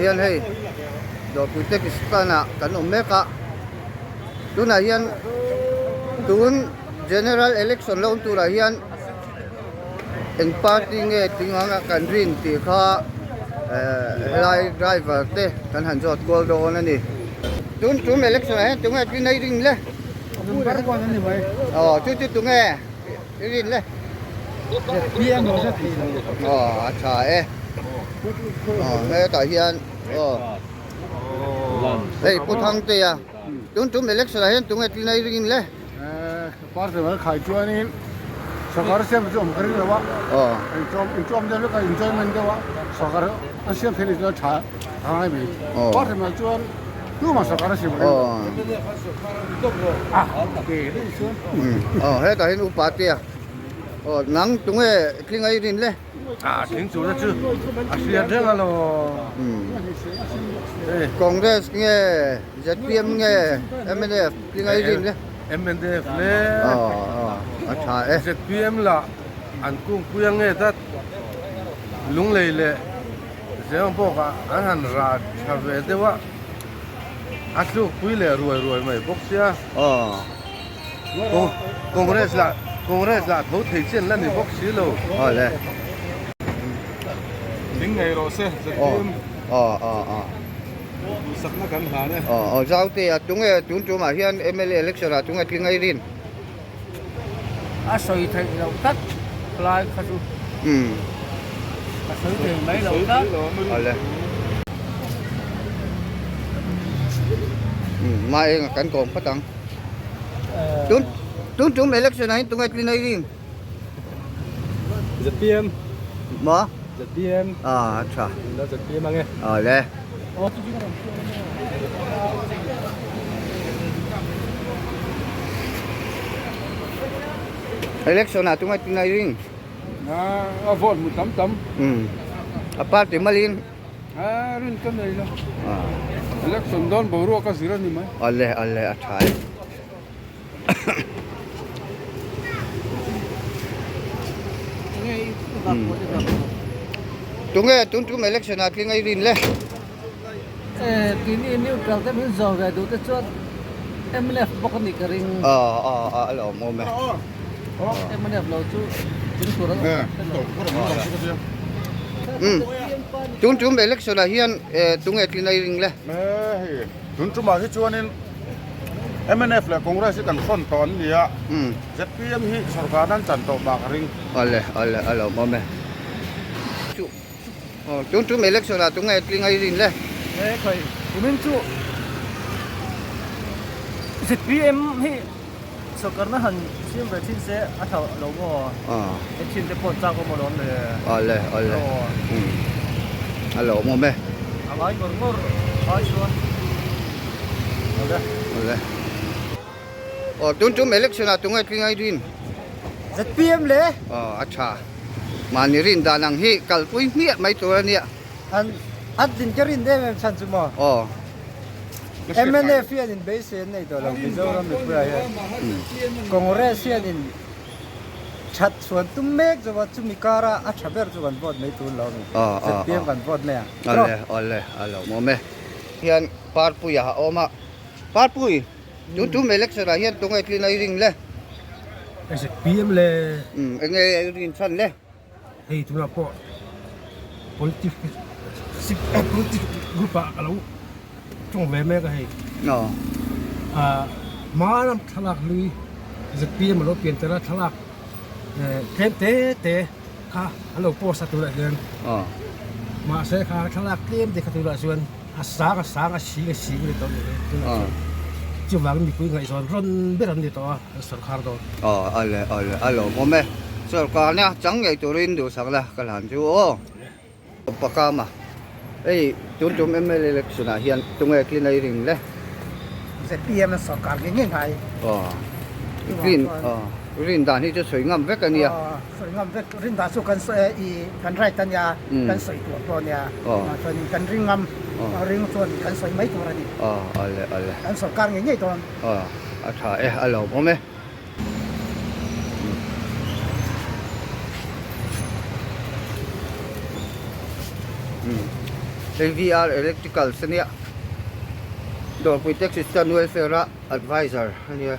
hian hei Dawrpui taxi stand ah kan awm mek a tunah hian tun general election lo awm turah hian eng party nge tling anga kan rin tih kha ehh helai driver te kan han zawt kual dawn a ni. Tun tum election ah hian tunge tling a i rin le? Aw chu chu tunge i rin le? Aw a tha e. Aw hetah hian aw hei Pu Thangtea tun tum election ah hian tunge tling a i rin le? Party vel khai chuanin sawrkar siam chu awm ka ring lo a, inchawm deuh hlek a enjoyment deuh a sawrkar an siam thei ni chuan tha a ngai mai. Party vel chuan tumah sawrkar a siam ka ring lo. Aw hetah hian upa tia aw nang tunge tling a i rin le? A tling tur te chu a hriat reng a lo. Congress nge ZPM nge mnf tling a i rin le? Mnf le a tha e. ZPM lah an kungpui a nge dat Lunglei leh Zeng bawk ah an han rah tha ve deuh a, a tlukpui leh ruai ruai mai bawk sia. Congress lah Congress lah tho thei chen la ni bawk si lo. Awle. Ding ngei rawh se ZPM. Aw aw aw. Duhsakna kan hlan e. Aw aw Zaute a tunge tun tumah hian mla election ah tunge tling a i rin? A sawi theih loh tlat lai kha chu. Umm. A sawi thei mai loh tlat. Awle. Umm ma eng kan kawm phawt ang. Tun tun tum election ah hian tunge tling a i rin? ZPM. Maw? ZPM. Ah a tha. La ZPM ange. Awle. Election ah tunge tling a i rin? A vote hmu tam tam. Umm. A party malin. A rin ka nei lo. Election dawn boruak a zir a ni mai. Awle awle a tha e. Tunge tun tum election ah tling a i rin le? Keini neutral te min zawh ve duh te chuan mnf bawk a nih ka ring. Aw aw aw a lawm awm e. Mnf lo chu tling tur an awm. Tun tum election ah hian tunge tling a i ring le? Tun tumah hi chuanin mnf leh Congress hi kan hrawn tawh an ni a, zpm hi sorkar nan chan tawh mah ka ring. Awle awle a lawmawm e. Aw tun tum election ah tunge tling a i rin le? E khawi kumin chu zpm hi sorkarna han siam ve thin se a tha lo maw? Aw. En thin te pawh chak awm alawm le. Awle awle a lawmawm e. A ngai ngawr ngawr ai chuan awle. Awle. Aw tun tum election ah tunge tling ai rin? ZPM le. Aw a tha. Mahni rin dan ang hi kalpui hmiah mai tur a nia. An an tlin ka rin em em chhan chu maw? Aw. MNF hian in beisei an nei tawh lo Mizoram mipuiah hian. Congress hian in That chhuan tum mek zawk a, chumi kara a tha ber chu kan vote mai tur lo a ni. ZPM kan vote mai ang. Awle, awle, a lo awm e. Hian Parpui a awm a, Parpui, tun tum election ah hian tunge tlin a i ring le? ZPM le. Umm, enge i rin chhan le? Hei tunah pawh politic politic group ah ka lo tawng ve mek a hei. Aw. Ah hma lam thlalak hlui ZPM a lo pian tel a thlalak tlem te te kha an lo post a tunah hian. Aw. Mahse kha thlalak tlem te kha tunah chuan a sang a sang a sing a sing a ni tawh ni tunah chuan. Chuvangin mipui ngaihzawn rawn ber an ni tawh a an sawrkar dawn. Aw ale ale a lawmawm e. Sawrkarna chang ngei turin duhsak la ka hlan chu aw. Pakama, Hei tun tum mla election ah hian tunge clean a i ring le? Zpm a sawrkar nge nge ngai. Aw, clean aw, rin dan hi chu sawi ngam vek a nia. Aw, sawi ngam vek, rin dan chu kan sawi i kan right a nia, kan sawi tur pawh a nia, chuanin kan ring ngam, ring chuan kan sawi mai tur a ni. Aw, ale ale. Kan sawrkar nge ngei dawn. Aw, a tha e, a lawmawm e. Hei VR Electricals ania Dawrpui Taxi Stand Welfare a advisor ania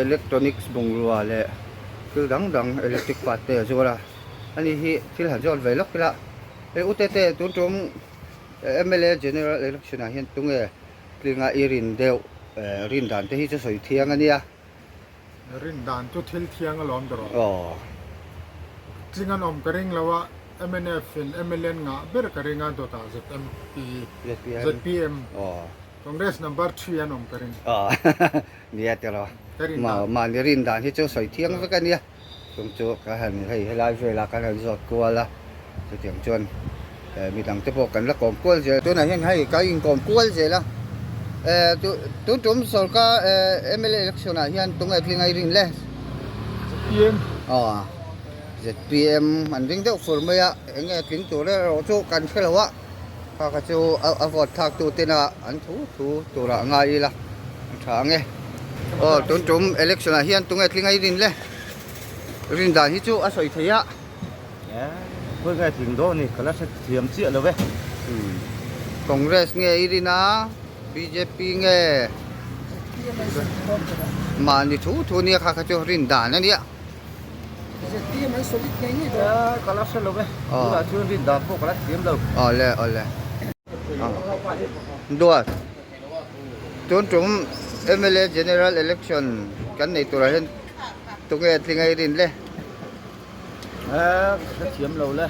electronics bungrua leh thil dang dang electric part te a zuar a ani hi thil han zawt ve lawk ila hei u tete tun tum M_L_A general election ah hian tunge tlinga i rin deuh rin dan te hi chu sawi thiang ania. Rin dan chu thil thiang alawm ber aw. Tling an awm ka ring lo a, mnf in mla an ngah ber ka ring a dawtah ZMP, zpm, Congress number thi an awm ka ring. Nia tiraw. Mahni rin dan hi chu sawi thiang vek a nia. Chung chu ka han hei helai velah kan han zawt kual a, chutiang chuan midang te pawh kan la kawm kual zel. Tunah hian hei ka inkawm kual zel a, tun tum sorkar mla election ah hian tunge tling a i rin le? Zpm. Aw zpm an ring deuh fur mai a, enge tling tur erawh chu kan hre lo a, kha kha chu a vote thlak tu tena an thu thu turah a ngai ila a tha ang e. Aw tun tum election ah hian tunge tling a i rin le? Rin dan hi chu a sawi thei a. Khawi nge tling dawn ni ka la hre thiam chiah lo ve. Congress nge i rin a bjp nge mahni thu thu nia kha kha chu rin dan a nia. Zpm an solid ngei ngei dawn. Ka la hre lo ve. Tunah chuan rin dan pawh ka la thiam lo. Awle awle. Duat. Tun tum mla general election kan nei turah hian tunge tling a i rin le? Eee ka hre thiam lo le.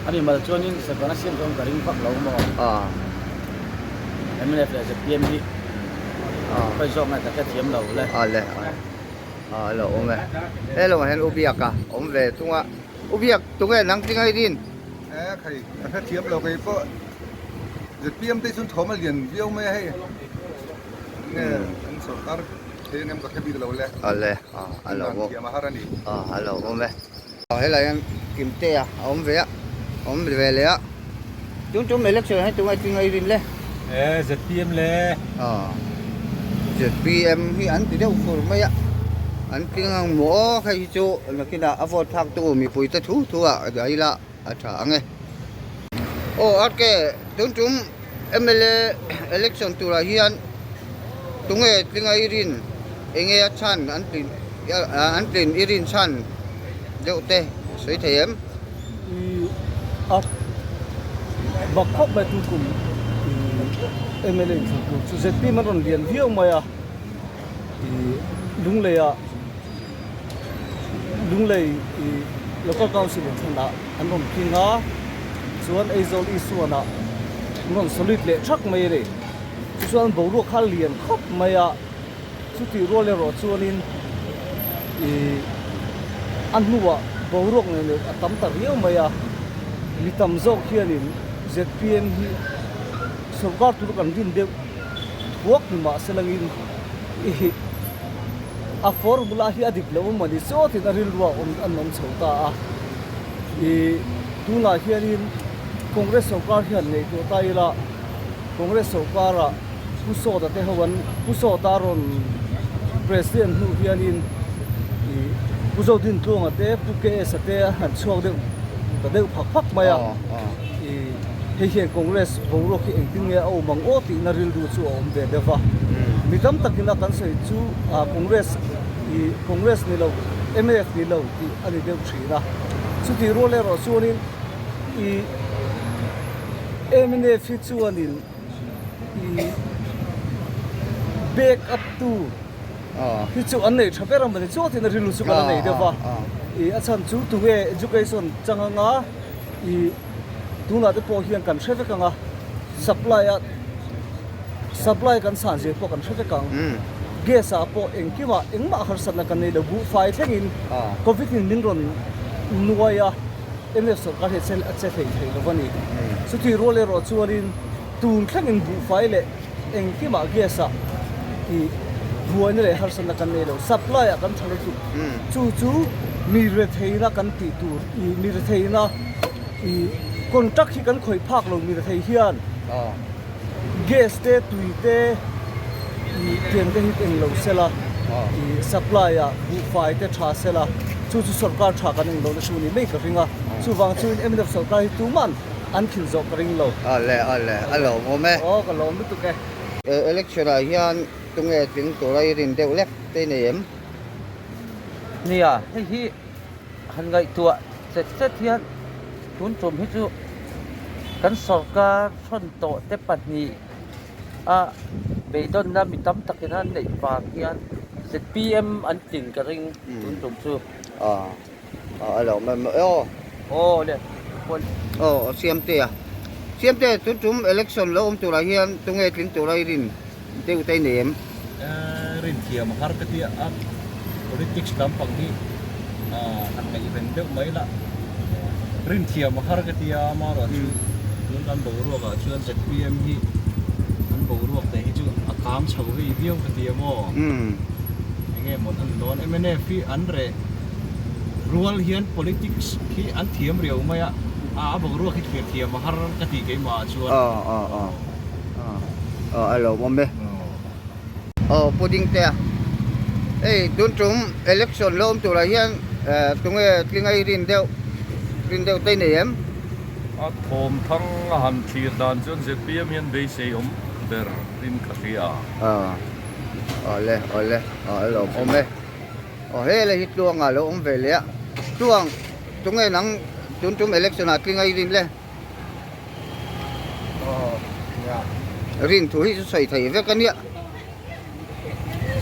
A mi mal chuanin sakawna siam chuan ka ring vak lo maw? Aw. Mnf leh zpm hi khawi zawk nge ka hre thiam lo le. Aw le aw a lo awm e. Hello ah hian U Biaka awm ve thung a. U Biak tunge nang tling a i rin? Eee khai ka hre thiam lo kei pawh. Zpm te chuan thawm a lian viau mai a hei nge an sorkar thei ang em ka hre bik lo le awle a lo awm thiam a har a ni a lo awm e helai hian Kimtea a awm ve a awm ve leh a tun tum election hi tunge tinge i rin le e zpm le zpm hi an ti deuh fur mai a an tling ang maw hei hi chu nakinah a vote thlak tu mipui te thu thu ah a ila A tha ang e. Aw RK tun tum mla election turah hian tunge tlinga i rin enge a chhan an tlin an tlin i rin chhan deuh te sawi thei em? I a bak khawp mai tun kum mla inthlan tur chu zpm an rawn lian viau mai a i Lunglei ah Lunglei ih Local Council in thlanah an rawn tling a, chuan Aizawl Isuanah an rawn solid leh thak mai a ni. Chu chuan boruak kha a lian khawp mai a, chutih rual erawh chuanin ih a hnuah boruak nei leh a tam ta riau mai a, mi tam zawk hianin zpm hi sorkar tur kan rin deuh thuak ni mahse langin ih. A formula hi a dik lo a mawni chawtin a rilru a awm an awm chho ta a. Ih tunah hianin Congress sorkar hian ngaihtuah ta ila Congress sorkara Pu Sawta te ho an Pu Sawta rawn President hnu hianin ih Pu Zodintluanga te Pu KS-a te an han chhuak deuh ta deuh phak phak mai a. Ih hei hian Congress boruak hi engtin nge a awm ang aw tihna rilru chu a awm ve deuh va. Mi tam takin a kan sawi chu Congress ih Congress ni lo mnf ni lo tih a ni deuh thin a. Chutih rual erawh chuanin ih mnf hi chuanin ih back up tu hi chu an nei tha ber a mawni chuatin a rilru chu kan a nei deuh va. Ih a chhan chu tunge education chang anga. Ih tunah te pawh hian kan hre vek ang a, supply a supply kan san zir pawh kan hre vek ang, gas ah pawh engkimah engmah harsatna kan nei lo, buhfai thlengin covid in min rawn nuai a, mnf sorkar hi a che thei thei lo a ni. Chutih rual erawh chuanin tun thlengin buhfai leh engkimah gas ah ih buaina leh harsatna kan nei lo, supply ah kan tha lutuk, chu chu mi retheina kan tih tur ih mi retheina ih contract hi kan khawih phak lo mi rethei hian gas te tui te ih tiang te hi eng lo sela ih supply ah buhfai te tha sela chu chu sorkar tha kan eng lohna chu ni mai ka ring a. Chuvang chuin mnf sorkar hi tuman an thil zawh ka ring lo. Awle awle a lawmawm e. Aw ka lawm lutuk e. Election ah hian tunge tling tura i rin deuh lek te i nei em? Nia, hei hi han ngaihtuah chet chet hian tun tum hi chu kan sorkar thawn tawh te pahnih a beidawnna mi tam takin an neih vang hian zpm an tling ka ring tun tum chu. A lo awm em aw. Aw le. Aw Siamte a. Siamte tun tum election lo awm turah hian tunge tling tura i rin deuh te i nei em? Rin thiam a har ka tia a, politics lampang hi han ngaihven deuh mai la. Rin thiam a har ka tia amaherawh chu tun kan boruak ah chuan zpm hi an boruak te hi chu a kang chho vei viau ka tia maw. Enge maw an dawn mnf hi an reh rual hian politics hi an thiam riau mai a, a boruak hi thlir thiam a har ka ti keimah ah chuan. Aw aw aw aw a lawmawm e. Aw pudding te a hei tun tum election la awm turah hian tunge tling a i rin deuh rin deuh te i nei em? A thawm thang a han thlir dan chuan zpm hian beisei awm ber in ka hria. Aw. Awle awle aw a lawm awm e aw hela hi tluang ah lo awm ve leh a tluang tunge nang tun tum election ah tling a i rin le rin thu hi chu sawi thei vek a nia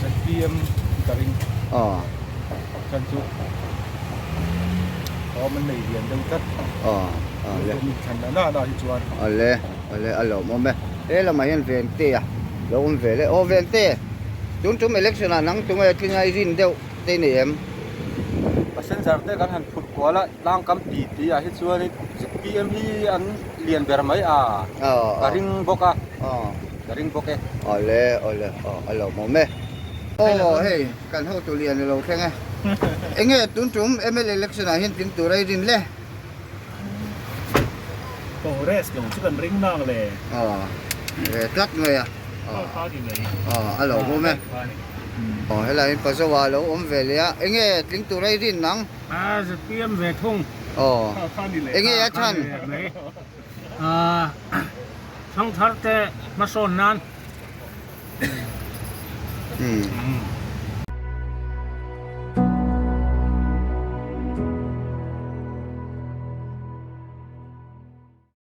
zpm ka ring aw chan chu awm an nei lian deuh tlat aw awle thlan na na hi chuan awle Awle a lawmawm e. He lamah hian Vente a lo awm ve le. Aw Vente, tun tum election ah nang tunge tlinga i rin deuh te i nei em? Passenger te kan han phurh kual a, tlang kam ti ti ah hi chuanin zpm hi an lian ber mai a, ka ring bawk a, ka ring bawk e. Awle awle aw a lawmawm e. Aw hei kan hotu lian i lo thleng e. Enge tun tum mla election ah hian tling tur a i rin le? Congress lo chu kan ring nang le. Aw ve tlat mai a. Aw a lo awm e. Aw helai in Pazoa a lo awm ve leh a. Enge tling tur a i rin nang? A zpm ve thung. Aw enge a chhan? Thangthar te hmasawn nan. Umm.